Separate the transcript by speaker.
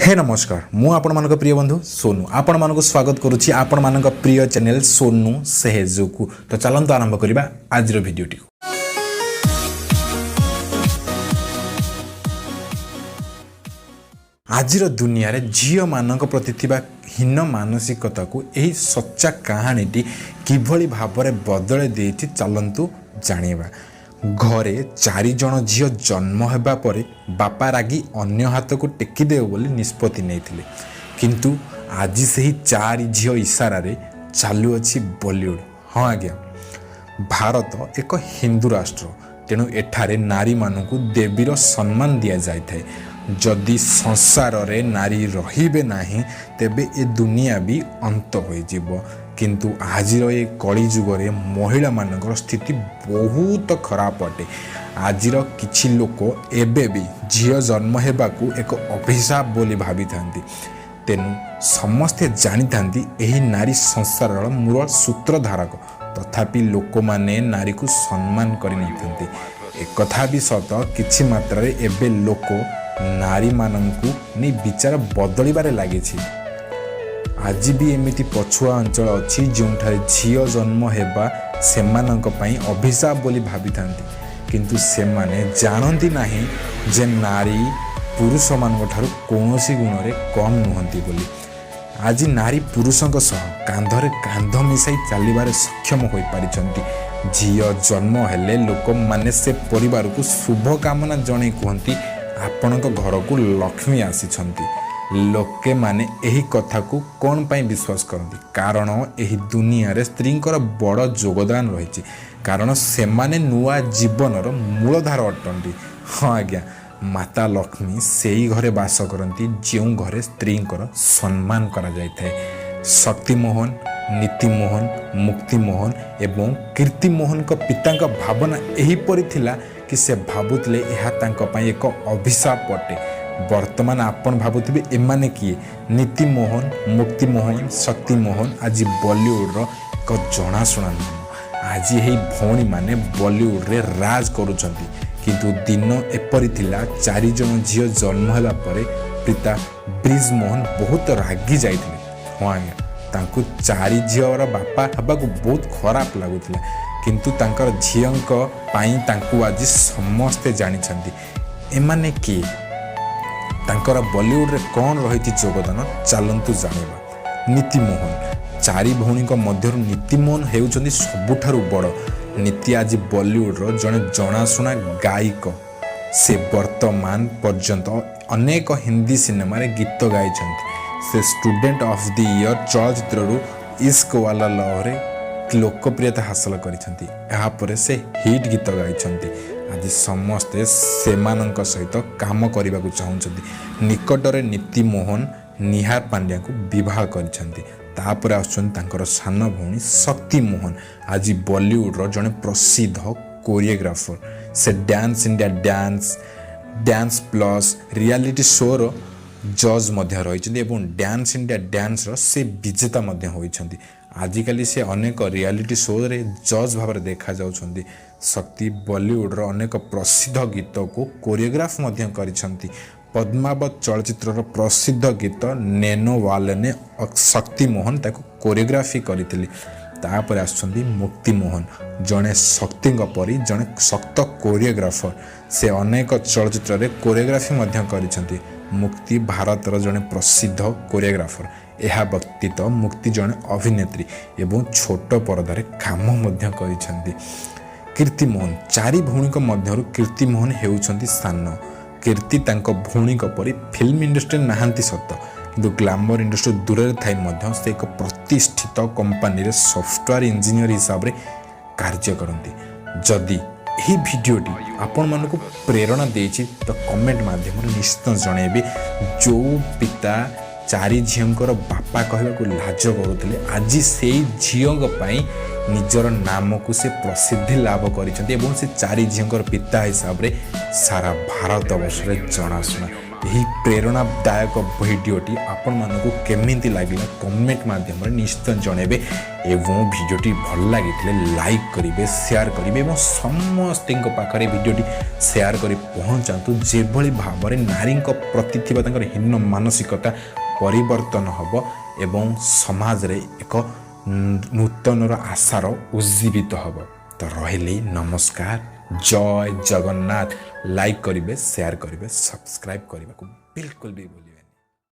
Speaker 1: ହେ ନମସ୍କାର, ମୁଁ ଆପଣମାନଙ୍କ ପ୍ରିୟ ବନ୍ଧୁ ସୋନୁ ଆପଣମାନଙ୍କୁ ସ୍ୱାଗତ କରୁଛି ଆପଣମାନଙ୍କ ପ୍ରିୟ ଚ୍ୟାନେଲ୍ ସୋନୁ ସେହେଜୁକୁ। ତ ଚାଲନ୍ତୁ ଆରମ୍ଭ କରିବା ଆଜିର ଭିଡ଼ିଓଟିକୁ। ଆଜିର ଦୁନିଆରେ ଝିଅମାନଙ୍କ ପ୍ରତି ଥିବା ହୀନ ମାନସିକତାକୁ ଏହି ସଚ୍ଚା କାହାଣୀଟି କିଭଳି ଭାବରେ ବଦଳାଇ ଦେଇଛି, ଚାଲନ୍ତୁ ଜାଣିବା। ଘରେ ଚାରିଜଣ ଝିଅ ଜନ୍ମ ହେବା ପରେ ବାପା ରାଗି ଅନ୍ୟ ହାତକୁ ଟେକିଦେବେ ବୋଲି ନିଷ୍ପତ୍ତି ନେଇଥିଲେ, କିନ୍ତୁ ଆଜି ସେହି ଚାରି ଝିଅ ଇଶାରାରେ ଚାଲୁଅଛି ବଲିଉଡ଼। ହଁ ଆଜ୍ଞା, ଭାରତ ଏକ ହିନ୍ଦୁ ରାଷ୍ଟ୍ର, ତେଣୁ ଏଠାରେ ନାରୀମାନଙ୍କୁ ଦେବୀର ସମ୍ମାନ ଦିଆଯାଇଥାଏ। ଯଦି ସଂସାରରେ ନାରୀ ରହିବେ ନାହିଁ, ତେବେ ଏ ଦୁନିଆ ବି ଅନ୍ତ ହୋଇଯିବ। କିନ୍ତୁ ଆଜିର ଏ କଳିଯୁଗରେ ମହିଳାମାନଙ୍କର ସ୍ଥିତି ବହୁତ ଖରାପ ଅଟେ। ଆଜିର କିଛି ଲୋକ ଏବେ ବି ଝିଅ ଜନ୍ମ ହେବାକୁ ଏକ ଅଭିଶାପ ବୋଲି ଭାବିଥାନ୍ତି। ତେଣୁ ସମସ୍ତେ ଜାଣିଥାନ୍ତି ଏହି ନାରୀ ସଂସାରର ମୂଳ ସୂତ୍ରଧାରକ, ତଥାପି ଲୋକମାନେ ନାରୀକୁ ସମ୍ମାନ କରିନଥାନ୍ତି। ଏକଥା ବି ସତ, କିଛି ମାତ୍ରାରେ ଏବେ ଲୋକ ନାରୀମାନଙ୍କୁ ନେଇ ବିଚାର ବଦଳିବାରେ ଲାଗିଛି। ଆଜି ବି ଏମିତି ପଛୁଆ ଅଞ୍ଚଳ ଅଛି, ଯେଉଁଠାରେ ଝିଅ ଜନ୍ମ ହେବା ସେମାନଙ୍କ ପାଇଁ ଅଭିଶାପ ବୋଲି ଭାବିଥାନ୍ତି। କିନ୍ତୁ ସେମାନେ ଜାଣନ୍ତି ନାହିଁ ଯେ ନାରୀ ପୁରୁଷମାନଙ୍କ ଠାରୁ କୌଣସି ଗୁଣରେ କମ୍ ନୁହନ୍ତି ବୋଲି। ଆଜି ନାରୀ ପୁରୁଷଙ୍କ ସହ କାନ୍ଧରେ କାନ୍ଧ ମିଶାଇ ଚାଲିବାରେ ସକ୍ଷମ ହୋଇପାରିଛନ୍ତି। ଝିଅ ଜନ୍ମ ହେଲେ ଲୋକମାନେ ସେ ପରିବାରକୁ ଶୁଭକାମନା ଜଣାଇ କୁହନ୍ତି, ଆପଣଙ୍କ ଘରକୁ ଲକ୍ଷ୍ମୀ ଆସିଛନ୍ତି। ଲୋକେମାନେ ଏହି କଥାକୁ କ'ଣ ପାଇଁ ବିଶ୍ୱାସ କରନ୍ତି? କାରଣ ଏହି ଦୁନିଆରେ ସ୍ତ୍ରୀଙ୍କର ବଡ଼ ଯୋଗଦାନ ରହିଛି, କାରଣ ସେମାନେ ନୂଆ ଜୀବନର ମୂଳଧାର ଅଟନ୍ତି। ହଁ ଆଜ୍ଞା, ମାତା ଲକ୍ଷ୍ମୀ ସେଇ ଘରେ ବାସ କରନ୍ତି ଯେଉଁ ଘରେ ସ୍ତ୍ରୀଙ୍କର ସମ୍ମାନ କରାଯାଇଥାଏ। ଶକ୍ତିମୋହନ, ନୀତିମୋହନ, ମୁକ୍ତିମୋହନ ଏବଂ କୀର୍ତ୍ତିମୋହନଙ୍କ ପିତାଙ୍କ ଭାବନା ଏହିପରି ଥିଲା କି ସେ ଭାବୁଥିଲେ ଏହା ତାଙ୍କ ପାଇଁ ଏକ ଅଭିଶାପ ଅଟେ। ବର୍ତ୍ତମାନ ଆପଣ ଭାବୁଥିବେ ଏମାନେ କିଏ? ନୀତିମୋହନ, ମୁକ୍ତିମୋହନ, ଶକ୍ତିମୋହନ ଆଜି ବଲିଉଡ଼ର ଏକ ଜଣାଶୁଣା ନାମ। ଆଜି ଏହି ଭଉଣୀମାନେ ବଲିଉଡ଼ରେ ରାଜ କରୁଛନ୍ତି। କିନ୍ତୁ ଦିନ ଏପରି ଥିଲା, ଚାରିଜଣ ଝିଅ ଜନ୍ମ ହେଲା ପରେ ପିତା ବ୍ରିଜମୋହନ ବହୁତ ରାଗି ଯାଇଥିଲେ। ହଁ ଆଜ୍ଞା, ତାଙ୍କୁ ଚାରି ଝିଅର ବାପା ହେବାକୁ ବହୁତ ଖରାପ ଲାଗୁଥିଲା, କିନ୍ତୁ ତାଙ୍କର ଝିଅଙ୍କ ପାଇଁ ତାଙ୍କୁ ଆଜି ସମସ୍ତେ ଜାଣିଛନ୍ତି। ଏମାନେ କିଏ, ତାଙ୍କର ବଲିଉଡ଼ରେ କ'ଣ ରହିଛି ଯୋଗଦାନ, ଚାଲନ୍ତୁ ଜାଣିବା। ନୀତିମୋହନ। ଚାରି ଭଉଣୀଙ୍କ ମଧ୍ୟରୁ ନୀତିମୋହନ ହେଉଛନ୍ତି ସବୁଠାରୁ ବଡ଼। ନୀତି ଆଜି ବଲିଉଡ଼ର ଜଣେ ଜଣାଶୁଣା ଗାୟିକ। ସେ ବର୍ତ୍ତମାନ ପର୍ଯ୍ୟନ୍ତ ଅନେକ ହିନ୍ଦୀ ସିନେମାରେ ଗୀତ ଗାଇଛନ୍ତି। ସେ ଷ୍ଟୁଡେଣ୍ଟ ଅଫ୍ the year ଚଳଚ୍ଚିତ୍ରରୁ ଇସ୍କ ୱାଲା ଲଭରେ ଲୋକପ୍ରିୟତା ହାସଲ କରିଛନ୍ତି। ଏହାପରେ ସେ ହିଟ୍ ଗୀତ ଗାଇଛନ୍ତି। ଆଜି ସମସ୍ତେ ସେମାନଙ୍କ ସହିତ କାମ କରିବାକୁ ଚାହୁଁଛନ୍ତି। ନିକଟରେ ନୀତିମୋହନ ନିହାର ପାଣ୍ଡ୍ୟାଙ୍କୁ ବିବାହ କରିଛନ୍ତି। ତାପରେ ଆସୁଛନ୍ତି ତାଙ୍କର ସାନ ଭଉଣୀ ଶକ୍ତିମୋହନ। ଆଜି ବଲିଉଡ଼ର ଜଣେ ପ୍ରସିଦ୍ଧ କୋରିଓଗ୍ରାଫର। ସେ dance India dance, dance plus reality ଶୋର ଜଜ୍ ମଧ୍ୟ ରହିଛନ୍ତି ଏବଂ ଡ୍ୟାନ୍ସ ଇଣ୍ଡିଆ ଡ୍ୟାନ୍ସର ସେ ବିଜେତା ମଧ୍ୟ ହୋଇଛନ୍ତି। ଆଜିକାଲି ସେ ଅନେକ ରିଆଲିଟି ଶୋରେ ଜଜ୍ ଭାବରେ ଦେଖାଯାଉଛନ୍ତି। ଶକ୍ତି ବଲିଉଡ଼ର ଅନେକ ପ୍ରସିଦ୍ଧ ଗୀତକୁ କୋରିଓଗ୍ରାଫ ମଧ୍ୟ କରିଛନ୍ତି। ପଦ୍ମାବତ ଚଳଚ୍ଚିତ୍ରର ପ୍ରସିଦ୍ଧ ଗୀତ ନେନୋ ୱାଲେନେ ଶକ୍ତିମୋହନ ତାକୁ କୋରିଓଗ୍ରାଫି କରିଥିଲେ। ତାପରେ ଆସୁଛନ୍ତି ମୁକ୍ତିମୋହନ, ଜଣେ ଶକ୍ତିଙ୍କ ପରି ଜଣେ ଶକ୍ତ କୋରିଓଗ୍ରାଫର। ସେ ଅନେକ ଚଳଚ୍ଚିତ୍ରରେ କୋରିଓଗ୍ରାଫି ମଧ୍ୟ କରିଛନ୍ତି। ମୁକ୍ତି ଭାରତର ଜଣେ ପ୍ରସିଦ୍ଧ କୋରିଓଗ୍ରାଫର। ଏହା ବ୍ୟତୀତ ମୁକ୍ତି ଜଣେ ଅଭିନେତ୍ରୀ ଏବଂ ଛୋଟ ପରଦାରେ କାମ ମଧ୍ୟ କରିଛନ୍ତି। କୀର୍ତ୍ତିମୋହନ। ଚାରି ଭଉଣୀଙ୍କ ମଧ୍ୟରୁ କୀର୍ତ୍ତିମୋହନ ହେଉଛନ୍ତି ସାନ। କୀର୍ତ୍ତି ତାଙ୍କ ଭଉଣୀଙ୍କ ପରି ଫିଲ୍ମ ଇଣ୍ଡଷ୍ଟ୍ରିରେ ନାହାନ୍ତି ସତ, କିନ୍ତୁ ଗ୍ଲାମର ଇଣ୍ଡଷ୍ଟ୍ରି ଦୂରରେ ଥାଇ ମଧ୍ୟ ସେ ଏକ ପ୍ରତିଷ୍ଠିତ କମ୍ପାନୀରେ ସଫ୍ଟୱେୟାର ଇଞ୍ଜିନିୟର ହିସାବରେ କାର୍ଯ୍ୟ କରନ୍ତି। ଯଦି ଏହି ଭିଡ଼ିଓଟି ଆପଣମାନଙ୍କୁ ପ୍ରେରଣା ଦେଇଛି, ତ କମେଣ୍ଟ ମାଧ୍ୟମରେ ନିଶ୍ଚିତ ଜଣାଇବେ। ଯେଉଁ ପିତା ଚାରି ଝିଅଙ୍କର ବାପା କହିବାକୁ ଲାଜ କରୁଥିଲେ, ଆଜି ସେଇ ଝିଅଙ୍କ ପାଇଁ ନିଜର ନାମକୁ ସେ ପ୍ରସିଦ୍ଧି ଲାଭ କରିଛନ୍ତି ଏବଂ ସେ ଚାରି ଝିଅଙ୍କର ପିତା ହିସାବରେ ସାରା ଭାରତ ବର୍ଷରେ ଜଣାଶୁଣା। ଏହି ପ୍ରେରଣାଦାୟକ ଭିଡ଼ିଓଟି ଆପଣମାନଙ୍କୁ କେମିତି ଲାଗିଲା କମେଣ୍ଟ ମାଧ୍ୟମରେ ନିଶ୍ଚୟ ଜଣାଇବେ ଏବଂ ଭିଡ଼ିଓଟି ଭଲ ଲାଗିଥିଲେ ଲାଇକ୍ କରିବେ, ସେୟାର କରିବେ ଏବଂ ସମସ୍ତଙ୍କ ପାଖରେ ଭିଡ଼ିଓଟି ସେୟାର କରି ପହଞ୍ଚାନ୍ତୁ, ଯେଭଳି ଭାବରେ ନାରୀଙ୍କ ପ୍ରତି ଥିବା ତାଙ୍କର ହୀନ ମାନସିକତା ପରିବର୍ତ୍ତନ ହେବ ଏବଂ ସମାଜରେ ଏକ ନୂତନର ଆଶାର ଉଜ୍ଜୀବିତ ହେବ। ତ ରହିଲି, ନମସ୍କାର, ଜୟ ଜଗନ୍ନାଥ। ଲାଇକ୍ କରିବେ, ସେୟାର କରିବେ, ସବସ୍କ୍ରାଇବ୍ କରିବାକୁ ବିଲକୁଲ ବି ଭୁଲିବେନି।